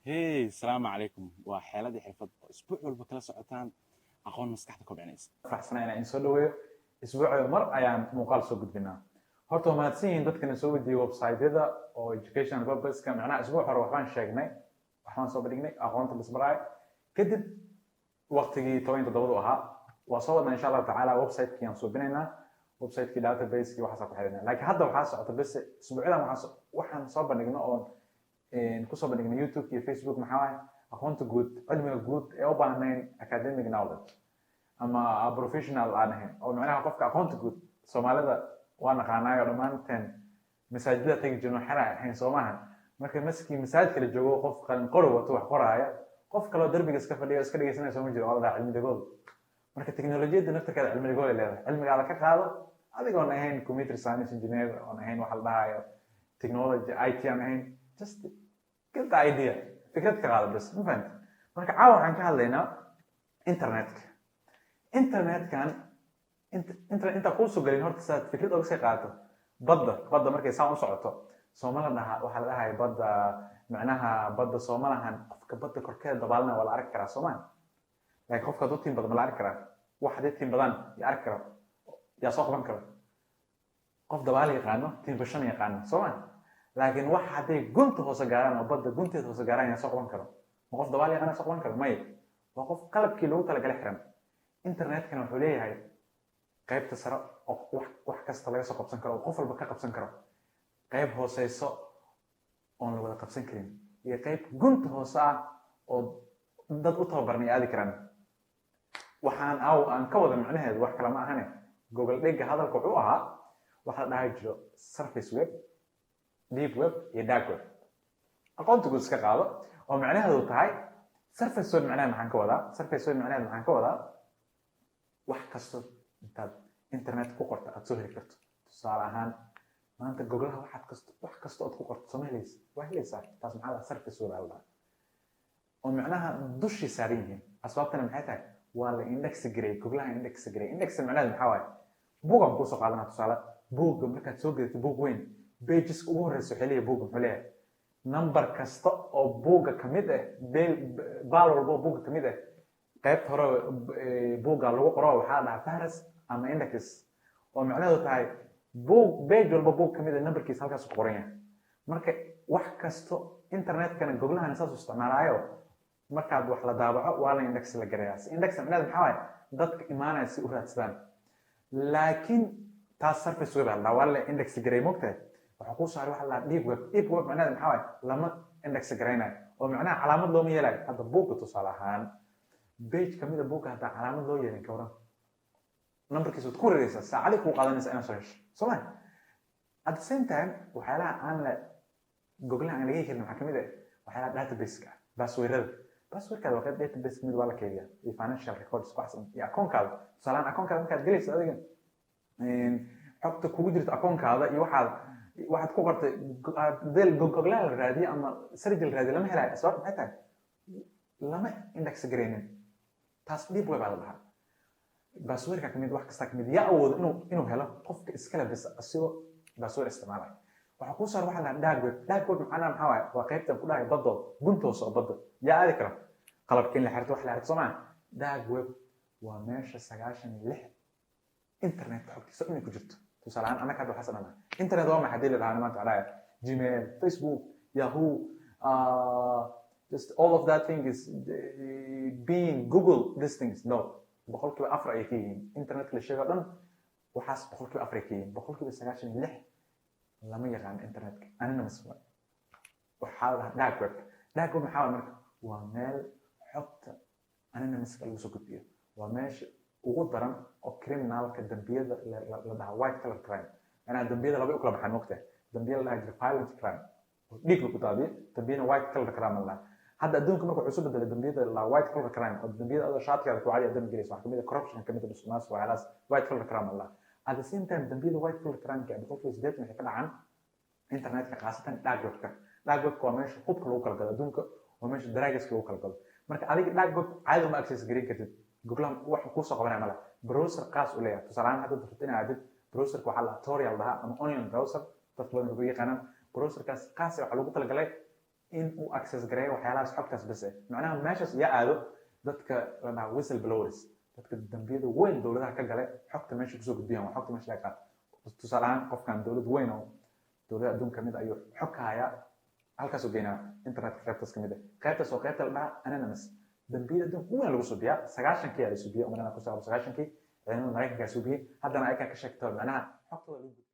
Hey, asalaamu calaykum. Waa Xeeladii Xirfad oo isbuuc walba kala socotaan aqoon maskaxda kobcinaysa. Faraxsana inaan idin soo dhaweeyo. Isbuuciba mar ayaan muuqaal soo gudbinaa. Horta waa mahadsan yihiin dadkana soo weydiiyey website-yada oo educational purpose-ka. Macnaha, isbuuc hore waxbaan sheegnay, waxbaan soo bandhignay aqoonta lisbaraayo. Kadib waqtigii 17-du ahaa waa soo wadnaa, insha Allahu tacaala. Website-kii aan suubinaynaa, website-kii, database-kii, waxaasaan ku xidhinaa. Laakiin hadda waxaa socota bes isbuucyadan waxaan soo bandhigno oon kusoo bandhignay YouTube iyo Facebook. Maxaa waaye? Aqoonta guud, cilmiga guud ee u baahnayn academic knowledge ama professional aan ahayn, oo macnaha qofka aqoonta guud. Soomaalida waa naqaanaayo, dhammaanteen masaajida tegi jirno, xera ahayn, soo maaha? Marka maskii masaajidka la joogo, qof qalin qori wato wax qoraaya, qof kaloo derbiga iska fadhiya oo iska dhegeysanaya, soo ma jiro? Oo la dhaha cilmi dhagool. Marka teknolojiyadda naftirkeeda cilmi dhagool ay leedahay. Cilmigaada ka qaado adigoon ahayn computer science engineer, oon ahayn waxa la dhahayo technology, IT aan ahayn. Just get the idea, fikrad ka qaado bas. Ma fahamtid? Marka caawa waxaan ka hadlaynaa internetka. Internetkan internet intaa kuusoo gelin, horta saad fikrad oga sii qaadato, badda markay saan u socoto, sooma la dhaha, waxaa la dhahaya badda, macnaha badda sooma lahan? Qofka badda korkeeda dabaalna waa la arki karaa, soo maha? Laakiin qofka hadduu tiim badan, ma la arki karaa? Wax haddii tiim badan, yaa arki karo? Yaa soo qaban karo? Qof dabaal yaqaano, tiimbashan yaqaano, soo ma? Laakiin wax hadday gunta hoose gaaraan oo badda gunteeda hoose gaaraan, yaa soo qaban karo? Ma qof dabaal yaqaana soo qaban karo? Maya, waa qof qalabkii loogu talagalay xiran. Internetkana wuxuu leeyahay qaybta sare oo wax kasta laga soo qabsan karo oo qof walba ka qabsan karo, qayb hooseyso oon la wada qabsan karin, iyo qayb gunta hoose ah oo dad u tababaran ay aadi karaan. Waxaan aw aan ka wada macnaheedu wax kale ma ahane, gogol dhigga hadalka wuxuu ahaa waxa la dhahay jiro surface web, deep web iyo dark web. Aqoonta guud iska qaado oo macnaheedu tahay surface web. Macnaheed maxaan ka wadaa surface web? Macnaheed maxaan ka wadaa? Wax kasto intaad internet ku qorto aad soo heli karto. Tusaale ahaan, maanta Googlaha waxaad kasto, wax kasta ood ku qorto, sooma helaysa? Waa helaysaa. Taas maxaa la surface web aa la dhahaa, oo macnaha dushii saaran yihiin. Asbaabtana maxay tahay? Waa la index gareey, Googlaha index gareey. Index macnaheedu maxaa waaye? Buugaan kuusoo qaadanaa tusaale. Buugga markaad soo gedato, buug weyn, pages ugu horeysa waxay leeyahay, buugga muxuu leeyahay? Number kasta oo buugga kamid ah, baal walba oo buugga kamid ah, qaybta hore buugga lagu qoro waxaa la dhahaa fahras ama index, oo macnaheedu tahay buug, page walba buug kamid ah numberkiisa halkaas ku qoran yahay. Marka wax kasto internetkana Googlahana saas u isticmaalaayo. Markaad wax la daabaco, waa la index la gareeyaa. Si index macnaheedu maxaa waaye? Dadka imaanaya si u raadsadaan. Laakiin taas surface web aa la dhahaa, waa la index gareey, mogtahay? Waxaa kuu saaray waxa la dhahaa deep web. Deep web macnaheedu maxaa waaye? Lama index garaynayo, oo macnaha calaamad looma yeelayo. Hadda buugga, tusaale ahaan, page kamid a buugga haddaa calaamad loo yeelin, ka waran numberkiisa? Waad ku wareereysaa, saacadii kuu qaadanaysa inaad soo hesho, soo ma? At the same time, waxyaalaha aan la Googlaha aan laga helin waxaa kamid ah waxyaalaha database-ka ah, passwordada. Passwordkaada waa qayb database kamid, waa la kaydiyaa, iyo financial records, waxaas iyo akoonkaada. Tusaale ahaan, akoonkaada markaad gelayso, adiga xogta kugu jirta akoonkaada iyo waxaad ku qortay, hadii Googlaha la raadiyo ama search la raadiyo, lama helayo. Sababta maxay tahay? Lama index garaynin. Taas deep web aa la dhahaa. Passwordka kamid, wax kasta kamid, yaa awoodo inuu helo? Qofka iskale bis, asigoo password isticmaalaya. Waxaa kuu saar waxa la dhahaa dark web. Dark web macnaha maxaa waaye? Waa qaybtan ku dhahay baddood, gunta hoose oo badda. Yaa aadi karo? Qalabka in la xirto, wax la xirto, soo maa? Dark web waa meesha 96 internetka xogtiisa inay ku jirto. Tusaale ahaan, annaga hadda waxaa sanana internet waa maxay hadii la dhahaa maanta, waxaa Gmail, Facebook, Yahoo, just all of that thing is being Google, these things. No, 4% ayay ka yihiin internetka la sheego dhan. Waxaas 4% ay ka yihiin. 96% lama yaqaano internetka. Anonymous waay. Waxaa la dhahaa dark web. Dark web maxaa waay? Marka waa meel xogta anonymouska lagu soo gudbiyo. Waa meesha ugu daran oo criminalka, dambiyada la dhahaa white collar crime. Macnaha, dambiyada laba u kala baxaan, mogtahay? Dambiya la dhaha jira violent crime oo dhiig lagu daadiyo, dambiyana white collar crime la dhaha. Hadda adduunka marka wuxuu isu bedelay dambiyada la dhahaa white collar crime, oo dambiyada adoo shaatigaada ku cadiya dambi gelaysa. Waxaa kamid ah corruption, kamid ah musuqmaasuq, waxyaalahaas white collar crime la dhahaa. At the same time, dambiyada white collar crime-ka 80% waxay ka dhacaan internetka, khaasatan dark webka. Dark webka waa meesha hubka lagu kala gado adduunka, waa meesha drugs lagu kala gado. Marka adiga dark web caadi uma access garin kartid. Googlaha wax kuusoo qabanaya male, browser qaas u leeyahay. Tusaale ahaan, haddaad rabto inaad aadid browserka, waxaa la Tor la dhahaa ama onion browser, dadka badan waxay ku yaqaanaan browserkaas qaas. Waxaa loogu talagalay in uu access gareeyo waxyaalahaas, xogtaas bas eh. Macnaha meeshaas yaa aado? Dadka la dhaha whistle blowers, dadka dambiyada weyn dowladaha ka gale, xogta meesha kusoo gudbiyaan waa xogta meesha laga qaato. Tusaale ahaan, qofkan dowlad weyn oo dowladda adduunka kamid ayuu xog ka hayaa, halkaasuu geynaa internetka qaybtaas kamid ah. Qaybtaas oo qaybta la dhaha anonymous, dambiyada adduunka weyn lagu subiyaa. 90-kii aa la subiyey, umalena 1990-kii ciidamada Maraykanka subiyey. Haddana ayakaa ka sheegto, macnaha xogtooda lagu gudbiyo.